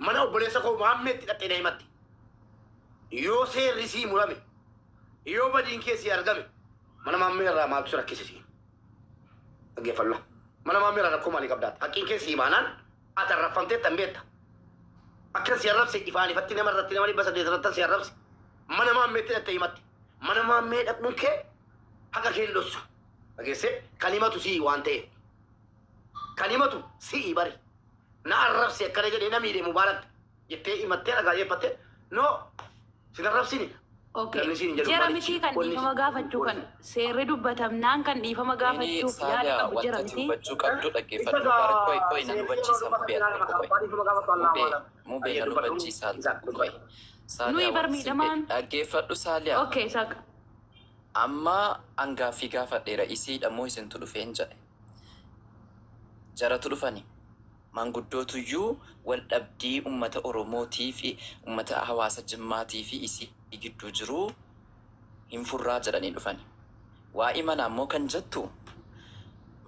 Mana obboleessa koo Maammeetti dhaqxee na himatte. Yoo seerri sii murame, yoo badiin kee sii argame, mana Maammee irraa maaltu si rakkise siin? Dhaggeeffadhu. Mana Maammee irraa rakkoo maalii qabdaati? Haqqiin kee sii baanaan ati arrabfamteetta hin beekta. Akkan si arrabse ifaan ifatti nama irratti nama 800 irratti si arrabse. Mana Maammeetti dhaqxee himatte. Mana Maammee dhaquun kee haqa kee hin dhossu. Dhageessee kan himatu si'i waan ta'eef. Kan himatu si'i bari. Na arrabse akkana jedhee na miidhe Mubaarak jettee himattee ragaa dhiyeeffattee no sin arrabsini. Okay. Namni siin hin jedhu Jara maalichi mitii kan wanni dhiifama gaafachuu kan seerri dubbatamnaan kan dhiifama Inni gaafachuuf yaada Saaliyaa qabu wanta jara ati mitii. hubachuu qabdu Isa dhaggeeffadhu. gaa Mubaarak qoy qoy nan seerri yeroo hubachiisa dubbatan mubee al ilaala tokko maqaa qoy. abbaa dhiifama gaafatu Allaa Mubee maalam. mubee Ayyee nan dubbadhu hubachiisa al isa tokko qoy. dubbadhu. Nuyi Saaliyaa bar wanti sin miidhamaan. dhaggeeffadhu Saaliyaa. Okay, Isaaq. Amma an gaaffii gaafadheera isiidha moo isintu dhufeen jedhe. Jaratu dhufani. Maanguddootuyyuu wal dhabdii ummata Oromootii fi ummata hawaasa Jimmaatii fi isii gidduu jiru hin furraa jedhanii dhufani. Waa'ee manaa immoo kan jettu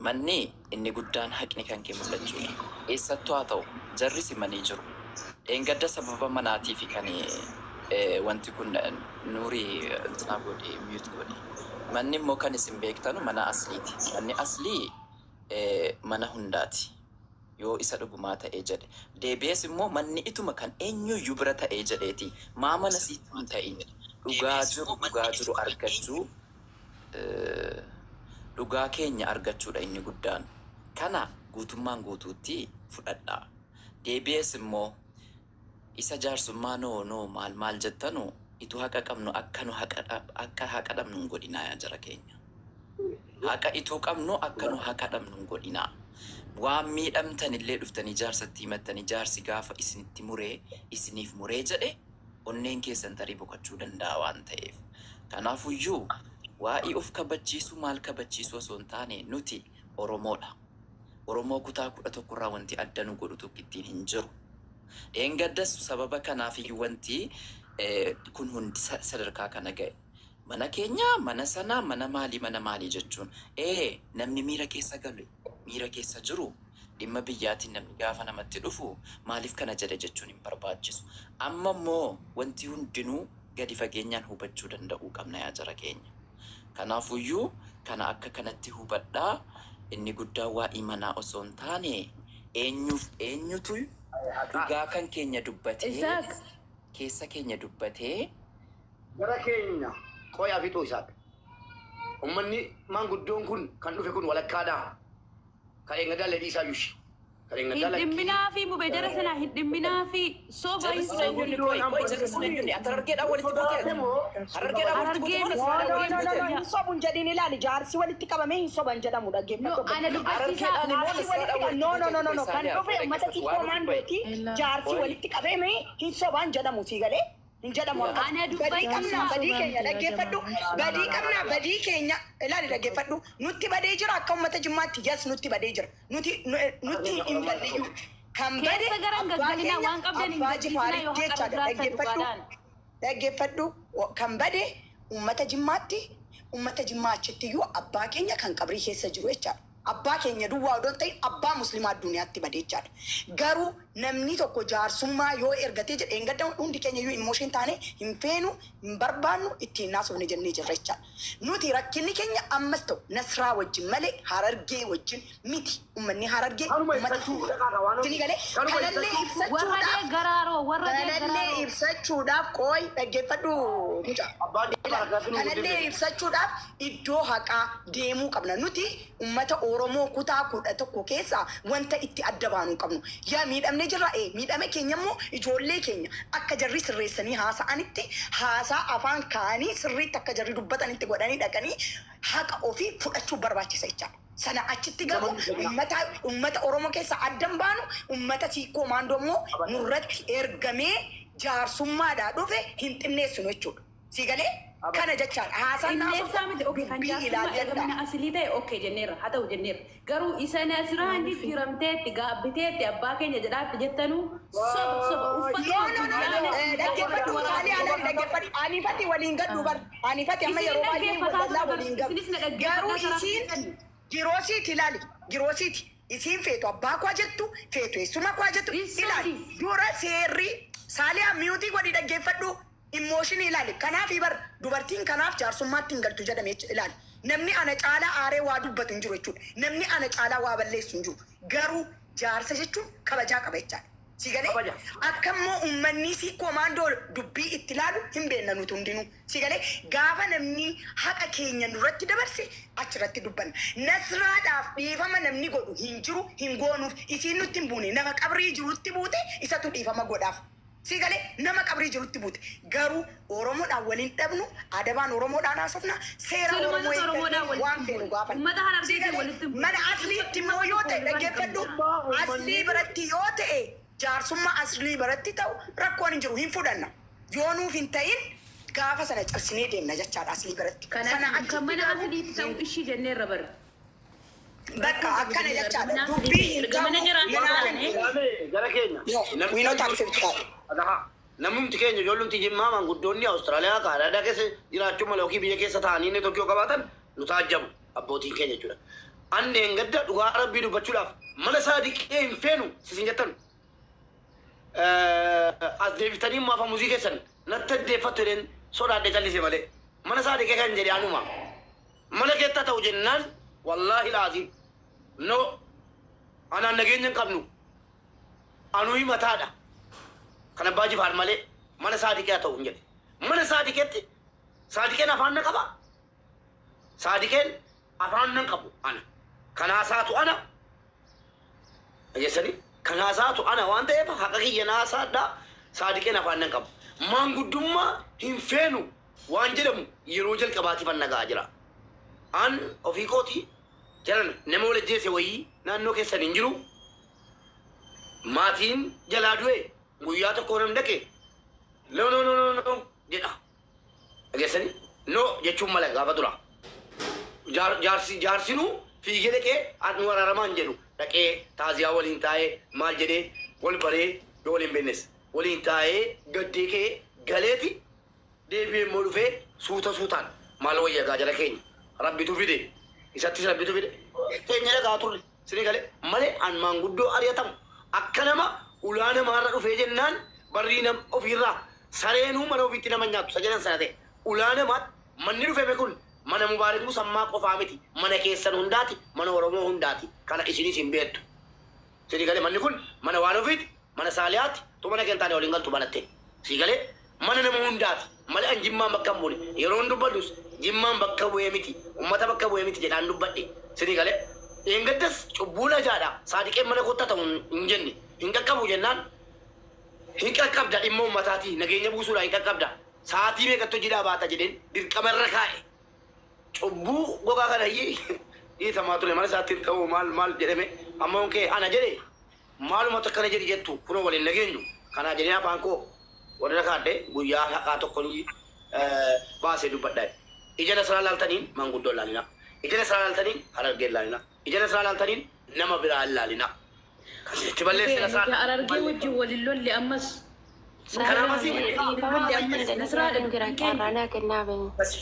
manni inni guddaan haqni kan kee mul'achuudha. Eessattuu haa ta'u jarri simanii jiru. Dheengadda sababa manaatiifi kan wanti kun Nuurii intinaa godhi mute godhi. Manni immoo kan isin beektanu mana asliiti. Manni aslii mana hundaati. Yoo isa dhugumaa ta'ee jedhe. Deebi'ees immoo manni ituma kan eenyuyyuu bira ta'ee jedheeti. Maa mana siitti hin ta'in. Dhugaa jiru dhugaa jiru argachuu dhugaa keenya argachuudha inni guddaan. Kana guutummaan guutuutti fudhadhaa. Deebi'ees immoo isa jaarsummaa no no maal maal jettanu itu haqa qabnu akka nu haqa akka haqa dhabnu hin godhinaa yaa jara keenya. Haqa ituu qabnu akka nu haqa dhabnu hin godhinaa. Waan miidhamtan illee dhuftanii jaarsatti himattanii jaarsi gaafa isinitti muree isiniif muree jedhe onneen keessan tarii boqachuu danda'a waan ta'eef. Kanaafuyyuu waa'ee of kabachiisuu maal kabachiisuu osoo hin taane nuti Oromoodha. Oromoo kutaa 11 irraa wanti adda nu godhu tokkittiin hin jiru. Dheengaddas sababa kanaafiyyuu wanti kun hundi sadarkaa kana ga'e. Mana keenya, mana sana, mana maalii mana maalii jechuun. Ee namni miira keessa gale, miira keessa jiru dhimma biyyaatiin namni gaafa namatti dhufu maaliif kana jedhe jechuun hin barbaachisu. Amma immoo wanti hundinuu gadi fageenyaan hubachuu danda'uu qabna yaa jara keenya. Kanaafuyyuu kana akka kanatti hubadhaa. Inni guddaan waa'ee manaa osoo hin taane eenyuuf eenyutu dhugaa kan keenya dubbatee Isaaq. keessa keenya dubbatee Gara keenya qoy haa fixuu Isaaq. Ummanni maanguddoon kun kan dhufe kun walakkaadha. Ka dheengaddaa illee dhiisaa yushi. Ka Hin dheengaddaa lakkii. dhimminaafi mube jara sana hin dhimminaafi soba Jarri hin sun eenyuuni qoy sobu. qoy jarri sun eenyuuni ati harargeedhaan walitti buute Sodaate moo harargeedhaan walitti buute Harargee moo miti No, no, nasraadhaan no, walitti no, no, buute hin sobu hin jedhin ilaali. Jaarsi walitti qabamee hin soban jedhamu dhaggeeffadhu No, ana obboleessa. dubbachiisaa. Harargeedhaan immoo Jaarsi walitti nasraadhaan qab walitti no, no, buute no, no, qoy no. Kan saaliyaa dhufe qoy uummata dhaggeeffadhu sikkoo waan ofii qoy maandooti. Jaarsi qoy walitti qabame hin soban jedhamu sii galee. Hin jedhamu akkas. Ana Badii dubbachiisaa. qabnaa badii keenya dhaggeeffadhu. Badii qabnaa badii keenya ilaali dhaggeeffadhu. Nutti badee jira akka uummata Jimmaatti yes nutti badee jira. Nuti nutti hin badneyyuu. Kan bade Keessa garan abbaa gaggalinaa keenya waan qabdan hin abbaa gadhiisinaa yoo Jifaaritti haqa jechaadha jiraattan dhaggeeffadhu. dhugaadhaan. Dhaggeeffadhu kan bade uummata Jimmaatti uummata Jimmaa achittiyyuu abbaa keenya kan qabrii keessa jiru jechaadha. Abbaa keenya duwwaa odoo hin ta'in abbaa muslimaa adduniyaatti bade jechaadha. Garuu namni tokko jaarsummaa yoo ergatee jedhe dheengadda hundi keenya iyyuu emotion taane hin feenu hin barbaannu ittiin naasofne jennee jirra jechaadha. Nuti rakkinni keenya ammas ta'u Nasraa wajjin malee Harargee wajjin miti. Ummanni Harargee Kanuma ummata ibsachuu dhaqaa waan isin galee kanuma kanallee ibsachuu Warra ibsachuudhaaf deeggaraaroo warra kanallee deeggaraaroo. ibsachuudhaaf qooy dhaggeeffadhu mucaa. Abbaan Ilaali, harkaatti nu kanallee guddifne. ibsachuudhaaf iddoo haqaa deemuu qabna. Nuti ummata Oromoo kutaa 11 keessaa wanta itti adda baanu hin qabnu. Yaa miidhamnee jirra ee miidhame keenya immoo ijoollee keenya akka jarri sirreessanii haasa'anitti haasaa afaan kaa'anii sirriitti akka jarri dubbatanitti godhanii dhaqanii haqa ofii fudhachuu barbaachisa jechaadha. Sana achitti garuu Namoonni jabina. ummata ummata Oromoo keessaa adda hin baanu ummata Siikkoo Maandoo immoo nurratti ergamee jaarsummaadhaa dhufe hin xinneessinu jechuudha. Sii galee? Kana jechaadha. Haasaan Xinneessaa naasofta miti okay kan dubbii jaarsummaa ilaalladha. ergamina asilii ta'e okay jenneerra haa ta'u jenneerra. Garuu isa Nasiraan jijjiiramteetti gaabbiteetti abbaa keenya jedhaatti jettanuu soba soba No, uffatuma no, no, no. guyyaana guyyaa Dhaggeeffadhu waraabaa Saalii Alaali dhaggeeffadhu. Anifati waliin gadhu bar. Anifati amma Isinin yeroo baay'ee dhaggeeffataa wallallaa ture bar waliin galu. isinis na Garuu dhaggeeffataa karaa isiin keessan. giroosiiti ilaali. Giroosiiti. Isiin feetu abbaa koo jettu, feetu eessuma koo jettu. Hin Ilaali, sobdi. dura seerri Saaliyaa mute godhi dhaggeeffadhu. Emotion ilaali. Kanaaf bar dubartiin kanaaf jaarsummaatti hin galtu jedhame ilaali. Namni ana caalaa aaree waa dubbatu hin jiru jechuudha. Namni ana caalaa waa balleessu hin jiru. Garuu jaarsa jechuun kabajaa qaba jechaadha. Si galee Kabaja. akka immoo uummanni si komaandoo dubbii itti ilaalu hin beekna nuti hundinuu. Si galee gaafa namni haqa keenya nurratti dabarse achirratti dubbanna. Nasraadhaaf dhiifama namni godhu hin jiru, hin goonuuf. Isiin nutti hin buune, nama qabrii jirutti buute, isatu dhiifama godhaaf. Si galee nama qabrii jirutti buute. Garuu Oromoodhaan waliin dhabnu, adabaan Oromoodhaan haasofna, seera Siluma Oromoo nuti Oromoodhaan eeggannee walitti waan hin feenu buune. gaafanna. Uummata Si Harargeetiin galee walitti hin buune. mana asliitti immoo yoo ta'e, dhaggeeffadhu, aslii biratti yoo ta'e, jaarsummaa aslii biratti ta'u rakkoon hin jiru, hin fudhanna. Yoo nuuf hin ta'in gaafa sana cabsinee deemna jechaadha aslii biratti. Sana Kanaaf kan achitti mana garuu asliitti ta'u ishii jenneerra bara. Bakka akkana jechaadha. Mana Dubbii hin erga mana ta'u jiraatan minaamin. taane Gara keenya. No, we not accept that. Dhaha. Namumti keenya ijoollumti Jimmaa maanguddoonni Awustiraaliyaa, Kaanaadaa keessa jiraachuu mala yookiin biyya keessa taa'anii inni Tokiyoo qabaatan nu taajjabu abbootiin keenya jechuudha. Anneen gadda dhugaa Rabbii dubbachuudhaaf mana isaa diqee hin feenu sisin jettan. As deebitanii maafa muzii keessan natti addeeffattu jedheen sodaadhe callise malee. Mana isaa diqee kan jedhe anuma. Mana keetta ta'u jennaan, wallaahi laaziim. No, anaan nageenya hin qabnu. Anuu himataadha. Kan abbaa Jifaar malee mana Saadiqee haa ta'u hin jedhe. Mana Saadiqeetti Saadiqeen afaan na qaba. Saadiqeen afaan nan qabu ana. Kan haasaatu ana. Dhageessanii? Kan haasaatu ana waan ta'eef haqa kiyya na haasaadha. Saadiqeen afaan nan qabu. Maanguddummaa hin feenu waan jedhamu yeroo jalqabaatiif an nagaa jira. An ofii kooti jalan nama wal ajjeese wayii naannoo keessan hin jiru. Maatiin jalaa du'e guyyaa tokko nam dhaqe no, no, no, no, no jedha. Dhageessanii? No jechuun mala gaafa dura. Jaarsi jaarsinuu fiigee dhaqee nu araaramaan jedhu, dhaqee taaziyaa waliin taa'ee maal jedhee wal baree, yoo waliin beeknes waliin taa'ee gaddee ka'ee galeeti deebi'ee immoo dhufee suuta suutaan maal wayya gaa jala keenya Rabbitu fide, isattis Rabbitu fide, keenya dhagaa turre sinii galee malee an maanguddoo ari'atamu akka nama ulaa namaarra dhufee jennaan barrii nam ofiirraa sareenuu mana ofiitti nama nyaattu isa jedhan sana ta'e. Ulaa namaatti manni dhufeme kun mana Mubaarik Musammaa qofaa miti, mana keessan hundaati, mana Oromoo hundaati. Kana isinis hin beektu. Sinii galee manni kun mana waan ofiiti, mana Saaliyaati, tu mana keenya taane waliin galtu banatte. Sii galee mana nama hundaati malee an Jimmaan bakka hin buune. Yeroon dubbadhus Jimmaan bakka bu'ee miti, ummata bakka bu'ee miti jedhaan dubbadhe. Sinii galee dheengaddas cubbuun ajaadha. Saadiqeen mana kottaa ta'u hin jenne, hin qaqqabu jennaan hin qaqqabda, dhimma ummataati, nageenya buusuudha, hin qaqqabda, sa'aatii meeqatti hojii baata jedheen dirqama irra kaa'e. Cubbuu gogaa kana hiyyee dhiitamaa ture, mana isaatti hin ta'u maal maal jedhame. Amma onkee ana jedhe maalumatu akkana jedhi jettu kunoo waliin nageenyu kanaa jedheen afaan koo warra kaadhe guyyaa haqaa tokko ni baasee dubbadha. Ija Nasraa laaltaniin maanguddoo laalina. Ija Nasraa laaltaniin Harargeen laalina. Ija Nasraa laaltaniin nama biraa hin laalina. Itti balleesse Nasraa. Nuti Harargee wajjin walin lolle ammas. Kanaaf asii Lolle ammas Nasraadha Jira dubbiin keenya. carraa kennaa bee.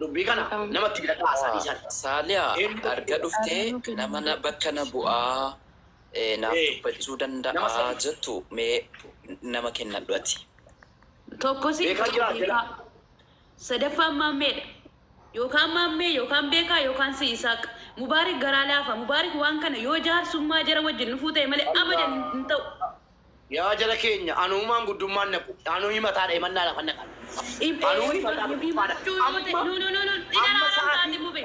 Dubbii kana namatti bira kaasaa dhiisan. Saaliyaa, arga dhuftee nama bakka na bu'aa naaf dubbachuu Nama danda'a sadi. jettu mee nama kennadhu ati. Tokko si Beekaa jira, jira. beekaa. Sadaffaan maammeedha. Yookaan maammee yookaan beekaa yookaan si Isaaq. Mubaarik garaa laafa. Mubaarik waan kana yoo jaarsummaa jara wajjin dhufuu ta'e malee abadan hin ta'u. Yaa jara keenya, anuumaan guddummaan naqu. Anuu himataadha, himannaa lafa naqan. Anuu himataadha. Himachuu yoo ta'e, no, no, no, no, Amma ilaala taate mube.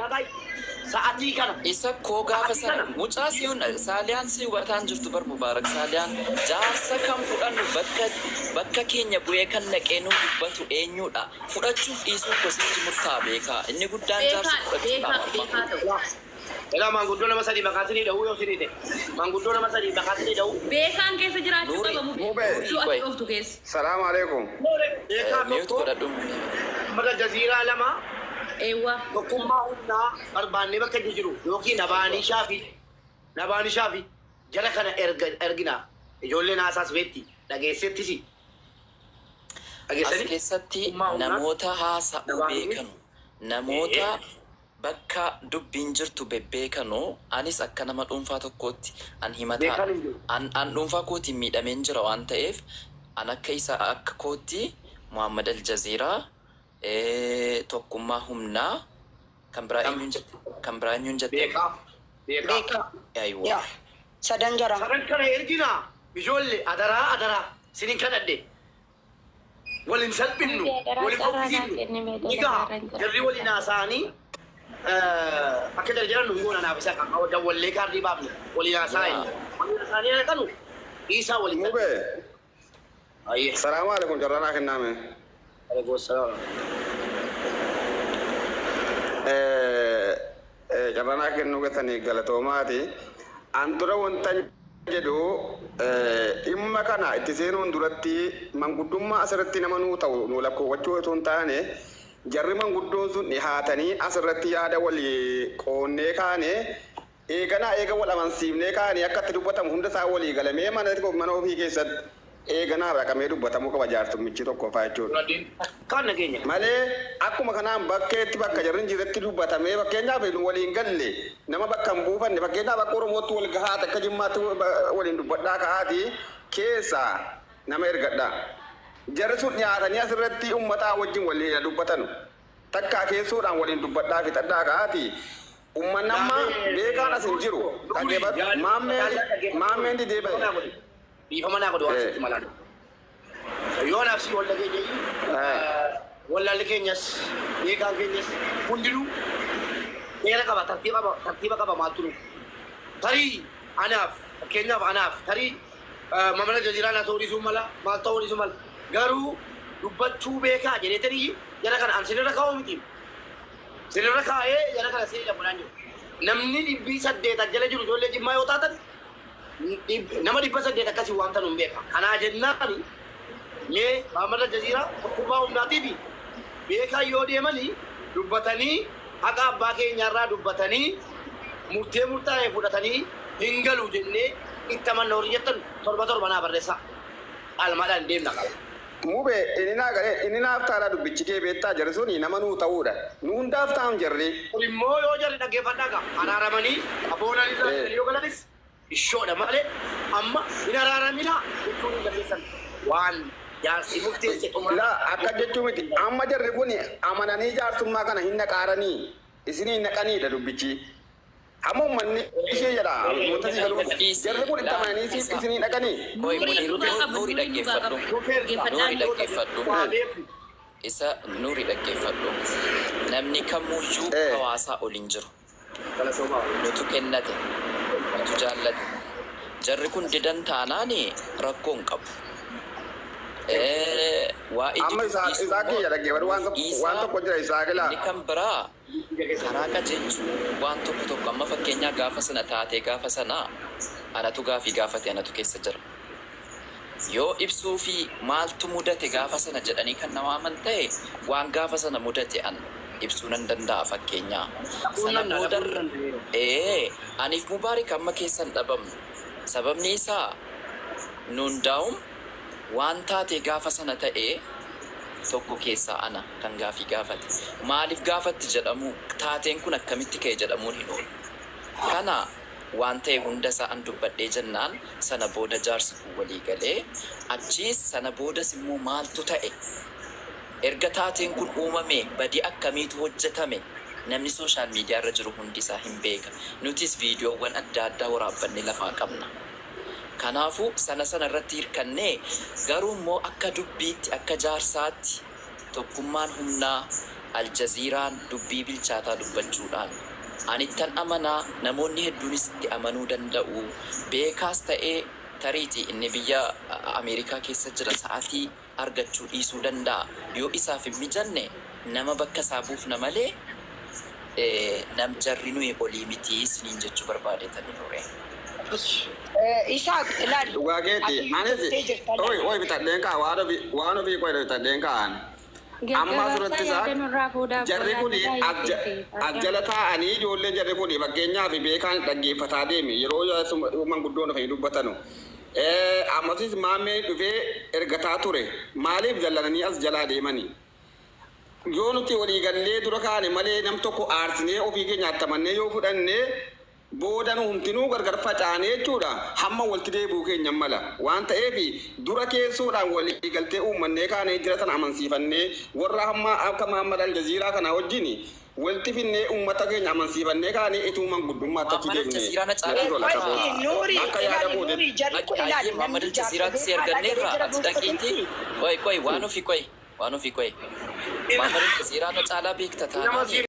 Sa'atii kana. Isa koo gaafa sana mucaa siyuun Saaliyaan si hubataan jirtu bar Mubaarak. Saaliyaan jaarsa kan fudhannu bakka keenya bu'ee kan naqee nu dubbatu eenyudha? Fudhachuuf dhiisuu kositti murtaa beekaa. Inni guddaan jaarsa Beekaa, beekaa, fudhachuudha. beekaa ta'u. Ilaa, maanguddoo nama sadii maqaa isinii dha'uu yoo isinii ta'e. Maanguddoo nama sadii maqaa isinii dha'uu. Beekaan keessa jiraachuu Nuuri, qaba mube. Mube. Iddoo ati ooftu keessa. Salaamu alaikum. Beekaa Mute tokko, godhadhu. mata jaziiraa lama, Eewwa. tokkummaa humnaa barbaannee bakka inni jiru yookiin Nabaanii Shaafi jara kana erga ergina, ijoolleen haasaas beetti dhageessettisi. As Dhageessanii? keessatti Tokkummaa humnaa namoota haasa'uu Nabaanii beekanu, namoota Bakka dubbiin jirtu bebbeekanoo anis akka nama dhuunfaa tokkootti an Beekaan himataadha. hin jiru. An dhuunfaa kootiin miidhameen jira waan ta'eef an akka isa akka kootti Muhammad Aljaziiraa, Tokkummaa Humnaa, kan biraa eenyuun jette? Kan biraa eenyuun jette? Beekaa. Beekaa. Beekaa. Aywa. Yaa. Sadan jara. Sadan kana erginaa ijoollee, adaraa adaraa sinin kadhadhe. Walin salphinnu, Adaraa walin carraa naa fokkisiifnu. kenni mee Ni gaha. dalagaa irra jira. Jarri waliin haasa'anii akka jara jedhan nu hin goona naaf isa kan dawwallee kaardii baafne waliin haasa'aa Yaa. inni. Waliin haasa'anii dhaqanu dhiisaa waliin Mube, Ayyee. salaamu alaikum, carraa naa kennaame. Alaikum salaam. Carraa naa kennuu keessanii galatoomaati. An dura wanta jedhu, dhimma kana itti seenuun duratti manguddummaa asirratti nama nuu ta'u nu lakkoowwachuu osoo hin taane, jarri manguddoon sun dhihaatanii asirratti yaada walii qoonnee kaane, eeganaa eega wal amansiifnee kaane, akka itti dubbatamu hunda isaa walii galamee mana ofii keessatti eeganaa raqamee dubbatamuu qaba jaarsummichi tokkoffaa jechuudha. Kaan nageenya. Malee akkuma kanaan bakkeetti bakka jarri hin jirretti dubbatamee, fakkeenyaaf nu waliin galle nama bakka hin buufanne, fakkeenyaaf akka Oromootti wal gahaati, akka Jimmaatti waliin dubbadhaa ka'aati keessa nama ergadha. Jarri sun dhiyaatanii asirratti uummataa wajjin waliin dubbatanu. Takkaa keessoodhaan waliin dubbadhaa fixadhaa ka'aati. Uummanni amma beekaan as hin jiru. Dhaggeeffatu maammeen didee bahe. Dhiifama naa godhu waan sitti malaan. Yoo naaf si wal dhageenye, wallaalli keenyas beekaan keenyas hundinuu seera qaba, tartiiba qaba, tartiiba qaba maaltu nu. Tarii anaaf, fakkeenyaaf anaaf tarii mamala jaziiraa na ta'uu dhiisuu mala, maal ta'uu dhiisuu mala, garuu dubbachuu beekaa jedheetanii jara kana an sinirra kaa'uu miti. Sinirra kaa'ee jara kana sinidha godhaan jiru. Namni 800 jala jiru ijoollee Jimmaa yoo taatan, nama 800 akkasii waamtan hin beeka. Kanaa jennaan mee Maamala Jaziiraa, Tokkummaa Humnaatii fi beekaa yoo deemanii dubbatanii, haqa abbaa keenyaarraa dubbatanii murtee murtaa'e fudhatanii hin galu jennee itti amanna horii jettan, torba torba naa barreessaa. Almaadhaan deemna qaba. Mube, inni naa galee inni naaf taadha dubbichi kee beektaa, jarri suni nama nuu ta'uudha. Nu hundaaf ta'an jarri. Kun immoo yoo jarri dhaggeeffadhaa qaba. Araaramanii afoonanii yoo galanis ishoodha malee amma hin araaraminaa jechuun hin dandeessan. Waan jaarsi murteesse xumura. Laa, akka jechuu miti. Amma jarri kun amananii jaarsummaa kana hin naqaaranii. Isinii hin naqaniidha dubbichi. Amma uummanni ishee jedha. Wanta si galuuf. Jarri kun itti amananii isinii dhaqanii. Koi Nuuri Muniir dhugaa qabu, Nuuri Nuuri dhugaa dhaggeeffadhu. qabu. Dhaggeeffadhaan. Nuuri dhaggeeffadhu. Waa beeku. Isa Nuuri dhaggeeffadhu. Namni kamuyyuu hawaasaa ol hin jiru. Galatoomaa. Nutu kennate. Nutu jaallate. Jarri kun didan taanaan rakkoo hin qabu. Waa'ee Amma diduu isaa dhiisuu isaa immoo kiyya dhaggeeffadhu, waan nuuf tokko waan dhiisaa. tokko jira isaa gilaa. Inni kan biraa karaa qajeelchuu waan tokko tokko, amma fakkeenyaa gaafa sana taatee gaafa sana anatu gaafii gaafate, anatu keessa jira. Yoo ibsuu fi maaltu mudate gaafa sana jedhanii kan nama aman ta'e, waan gaafa sana mudate an ibsuu nan danda'a fakkeenyaa. Sana boodarra aniif Mubaarik amma keessan dhabamnu. Sababni isaa nuun daa'um waan taate gaafa sana ta'e tokko keessaa ana kan gaafii gaafate. Maaliif gaafatti jedhamu, taateen kun akkamitti ka'e jedhamuun hin oolu. Kana waan ta'e hunda isaa an dubbadhee jennaan, sana booda jaarsi kun walii galee, achiis sana boodas immoo maaltu ta'e, erga taateen kun uumame badii akkamiitu hojjetame, namni social media irra jiru hundi isaa hin beeka. Nutis viidiyoowwan adda addaa waraabbanne lafaa qabna. Kanaafuu sana sana irratti hirkannee, garuu immoo akka dubbiitti, akka jaarsaatti, Tokkummaan Humnaa, Aljaziiraan dubbii bilchaataa dubbachuudhaan anittan amanaa, namoonni hedduunis itti amanuu danda'u. Beekaas ta'ee tariiti inni biyya Ameerikaa keessa jira, sa'atii argachuu dhiisuu danda'a. Yoo isaaf hin mijanne nama bakka isaa buufna malee nam jarri nuyi olii miti isiniin jechuu barbaadetanii ture. Isaaq, ilaali. Dhugaa keeti. Ati iyyuu Anis jettee jirta. oi oi bitadheen kaa waan ofii qoy bitadheen kaa'an. Amma Gaggabaabsaa asirratti yaada isaa nurraa fuudhaa jarri kun as jala taa'anii ijoollee jarri kun fakkeenyaaf beekaan dhaggeeffataa deemi yeroo manguddoon dhufanii dubbatanu. Ammasis maammee dhufee ergataa ture, maaliif jallananii as jalaa deemanii? Yoo nuti walii gallee dura kaane malee, nam tokko aarsinee ofii keenya attamannee yoo fudhanne, booda nu humtinuu gargar facaanee jechuudha, hamma walitti deebi'uu keenya mala waan ta'eef, dura keessoodhaan walii galtee uummannee kaanee jira sana amansiifannee, warra hamma akka Mahammad Aljaziiraa kana wajjin walitti finnee, uummata keenya amansiifannee kaanee ituu manguddummaatti achi Mahammad deemne Aljaziiraa na caalaa natti tola. beekta. Akka Nuuri, akka yaada ilaali. kootitti. Nuuri, jarri kun ilaali. Ayyee, Mahammad Namni Aljaziiraatti si jaarsa erganneerra. jara Ati dhaqiitii qoy, qoy, waan ofii qoy, waan ofii qoy. Mahammad Aljaziiraa na caalaa beekta Nama taanaan. si